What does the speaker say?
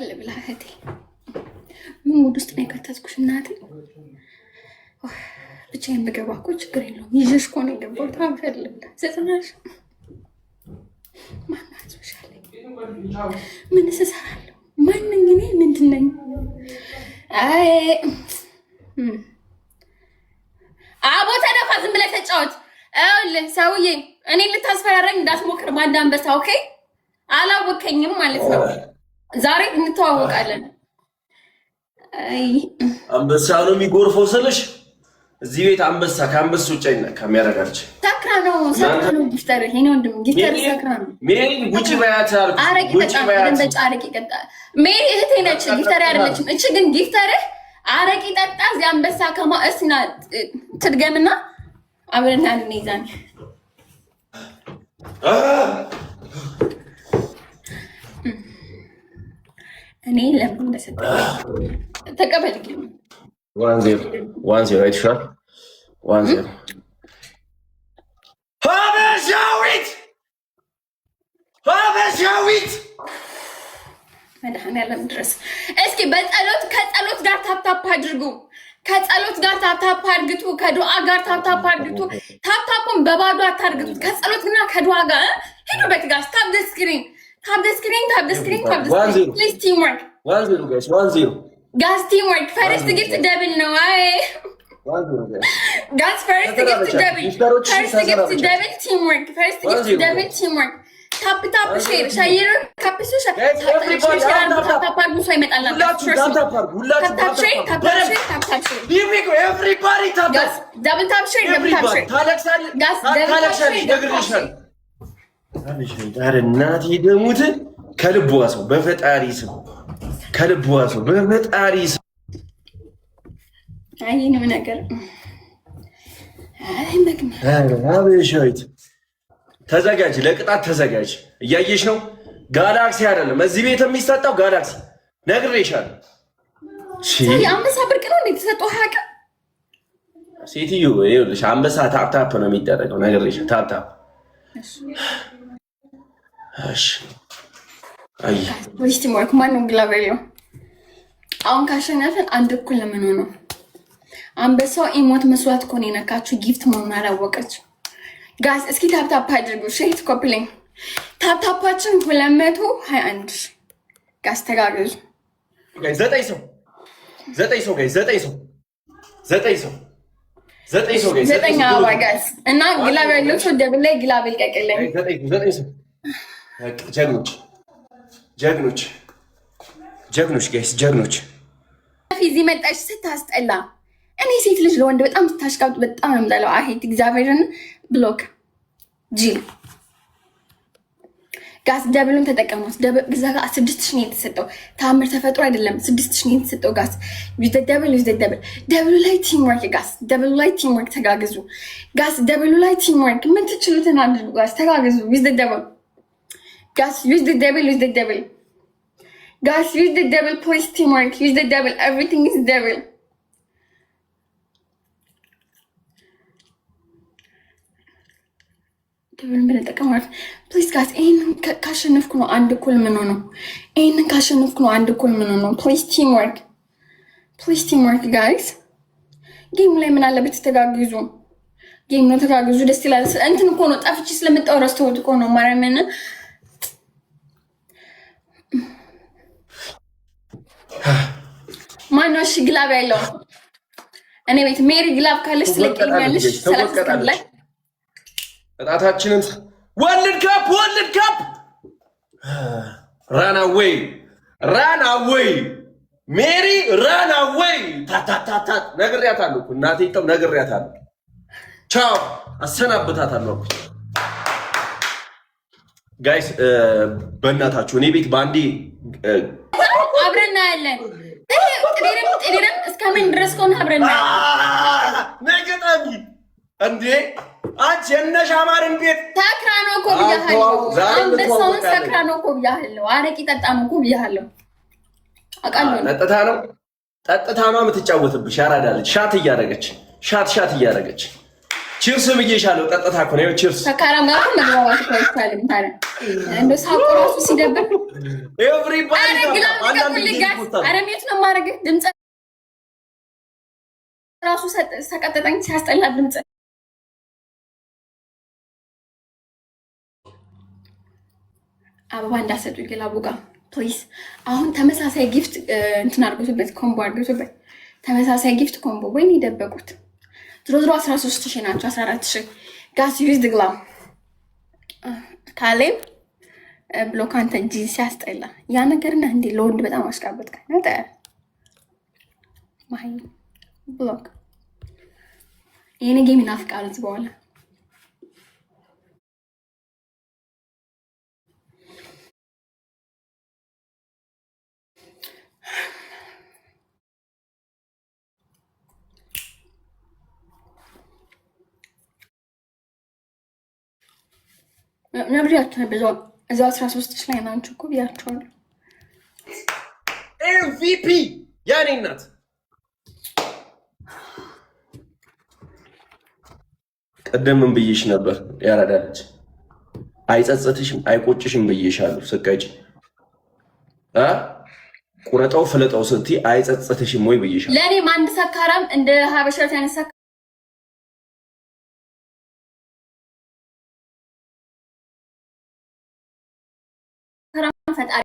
ልብላ እህቴ። ምን mood ውስጥ ነው የከተትኩሽ እናቴ? ብቻዬን ብገባ እኮ ችግር የለውም። ይዤሽ እኮ ነው የገባሁት። አፈር ልብላ። 90,000 ማነው አዝብሻለኝ? ምንስ እሰራለሁ? ማነኝ እኔ? ምንድን ነኝ? አይ አቦ ተደፋ፣ ዝም ብለህ ተጫወት። ይኸውልህ ሰውዬ እኔን ልታስፈራራኝ እንዳትሞክር በአንድ አንበሳ። Okay፣ አላወከኝም ማለት ነው። ዛሬ እንተዋወቃለን። አይ አንበሳ ነው የሚጎርፈው ስልሽ እዚህ ቤት አንበሳ ከአንበሶች ውጭ አይነካም። ያደርጋልች ሰክራ ነው፣ ሰክራ ነው። Gifter ይሄ ወንድም gifter ሰክራ ነው። ሜሪ ውጪ በያት አልኩሽ። አረቂ ውጪ ጠጣ፣ በያት። ደንበጫ አረቂ ጠጣ። ሜሪ እህቴ ነች፣ gifter አይደለችም። እቺ ግን gifter ህ አረቂ ጠጣ። እዚህ አንበሳ ከማ እስና ትድገምና አብረን እንይዛለን። እኔ ለምን እንደሰጠኝ ተቀበል። ግን 1-0 1-0 አይተሽዋል። 1-0 ሀበሻዊት ሀበሻዊት መድኃኒዓለም ድረስ እስኪ በጸሎት ከጸሎት ጋር tap tap አድርጉ። ከጸሎት ጋር tap tap አድርግቱ። ከዱዓ ጋር tap tap አድርግቱ። Tap tap ኡን በባዶ አታርግቱት። ከጸሎትና ከዱዓ ጋር ሄዱበት። Guys, tap the screen, tap the screen, tap the screen, tap the screen, please. Teamwork. 1-0 guys, 1-0. Guys, teamwork. First gift double ነው። አይ 1-0 guys. Guys, first gift double, first gift double, teamwork, first gift double, teamwork, tap tap, share share ካፕሱ share tap tap አድርጉ። ሰው ይመጣል። Tap tap share, tap tap share, tap tap share. Everybody tap. Guys, double tap share, double tap share. Guys, double tap share. ነግሬሻለሁ። ኧረ እናቴ ደሙት ከልቧ ሰው በፈጣሪ ስም ከልቧ ሰው በፈጣሪ ስም። አይ ነው ነገር አይ መግና ሀበሻዊት ተዘጋጅ፣ ለቅጣት ተዘጋጅ። እያየሽ ነው። ጋላክሲ አይደለም እዚህ ቤት የሚሰጠው ጋላክሲ፣ ነግሬሻለሁ። አንበሳ ብርቅ ነው እንዴ የተሰጠው? ሀቅ ሴትዮ ይኸውልሽ፣ አንበሳ tap tap ነው የሚደረገው። ነግሬሻለሁ። Tap tap። እሺ። አይ ወይስ teamwork ማነው glove ያለው? አሁን ካሸነፍን አንድ እኩል ለምን ሆነው? አንበሳው emote መስዋዕት እኮ ነው የነካችሁ። Gift መሆኑን አላወቀች። Guys, እስኪ tap tap አድርጉ። Share, copy link, tap tap ኣችን 221። Guys, ተጋገዙ። ዘጠኝ ሰው፣ ዘጠኝ ሰው guys፣ ዘጠኝ ሰው፣ ዘጠኝ ሰው፣ ዘጠኝ ሰው guys። ዘጠኝ አበባ guys እና glove ያለው ሰው double ላይ glove ይልቀቅልኝ። ዘጠኝ ሰው። ጀግኖች፣ ጀግኖች፣ ጀግኖች guys፣ ጀግኖች። እዚህ መጣች ስታስጠላ። እኔ ሴት ልጅ ለወንድ በጣም ስታሽቃብጥ በጣም ነው የምጠላው። I hate እግዚአብሔርን block ጂል። Guys, double ኡን ተጠቀሙት። እዛ ጋር 6,000 ነው የተሰጠው። ተአምር ተፈጥሮ አይደለም። 6,000 ነው የተሰጠው። Guys, use the double, use the double። Double ኡ ላይ teamwork guys፣ double ኡ ላይ teamwork ተጋግዙ። Guys, double ኡ ላይ teamwork የምትችሉትን አድርጉ። Guys, ተጋግዙ። Use the double, guys, use the double, use the double, guys, use the double, please. Teamwork, use the double, everything is double. Double ን ብንጠቀም ማለት please guys። ይህንን ካሸነፍኩ ነው አንድ እኩል ምን ሆነው። ይህንን ካሸነፍኩ ነው አንድ እኩል ምን ሆነው። Please teamwork, please teamwork guys። Game ኡ ላይ ምን አለበት ተጋግዙ። Game ነው ተጋግዙ። ደስ ይላል። እንትን እኮ ነው ጠፍቼ ስለመጣሁ ረስተውት እኮ ነው ማርያምን። ማነው እሺ glove ያለው እኔ ቤት? ሜሪ glove ካለሽ ትለቀኛለሽ። 30 ሰከንድ ላይ ቅጣታችንን World Cup, World Cup, run away, run away, ሜሪ, run away። ታታታታ ነግሬያታለሁ እኮ እናቴ ተው ነግሬያታለሁ። ቻው አሰናብታታለሁ አልኩት። Guys, በእናታችሁ እኔ ቤት በአንዴ አብረን እናያለን። ጥሪርም ጥሪርም እስከምን ድረስ ከሆነ አብረን እናያለን። ነገጣሚ እንዴ አንቺ የነሻማርን ቤት ሰክራ ነው እኮ ብያለሁ። አንበሳውን ሰክራ ነው እኮ ብያለሁ። አረቂ ጠጣ ነው እኮ ብያለሁ። አውቃለሁ። ጠጥታ ነው፣ ጠጥታ ነው የምትጫወትብሽ። ያራዳለች shot እያደረገች shot shot እያደረገች። Cheers ብዬሻለሁ። ጠጥታ እኮ ነው። Cheers። ሰካራም ጋር እኮ መግባባት እኮ አይቻልም። ታዲያ እንደው ሳቁ ራሱ ሲደብር። Everybody። ኧረ glove ልቀቁልኝ guys። ኧረ mute ነው የማደርግህ። ድምፅ ራሱ ሰቀጠጠኝ። ሲያስጠላ ድምፅ። አበባ እንዳሰጡ glove ኡ ጋር please። አሁን ተመሳሳይ gift እንትን አድርጉትበት፣ combo አድርጉትበት። ተመሳሳይ gift combo። ወይኔ የደበቁት። ዝሮ ዝሮ 13 ሺህ ናቸው፣ 14 ሺህ። Guys, use the glove። ካሌብ block። አንተ እንጂ ሲያስጠላ ያ ነገር ነህ እንዴ? ለወንድ በጣም አሽቃበጥክ። ማይ block። የኔ game ይናፍቃል እዚህ በኋላ። ነግሬያቸው ነበር። እዛው 13 ሺህ ላይ ናቸው እኮ ብያቸዋለሁ። MVP የኔ እናት። ቅድም ምን ብዬሽ ነበር? ያረዳለች አይጸጽትሽም፣ አይቆጭሽም ብዬሻለሁ። ስቀጭ እ ቁረጠው ፍለጠው ስትይ አይጸጽትሽም ወይ ብዬሻለሁ። ለእኔም አንድ ሰካራም እንደ ሀበሻ አይነት ሰካራም ፈጣሪ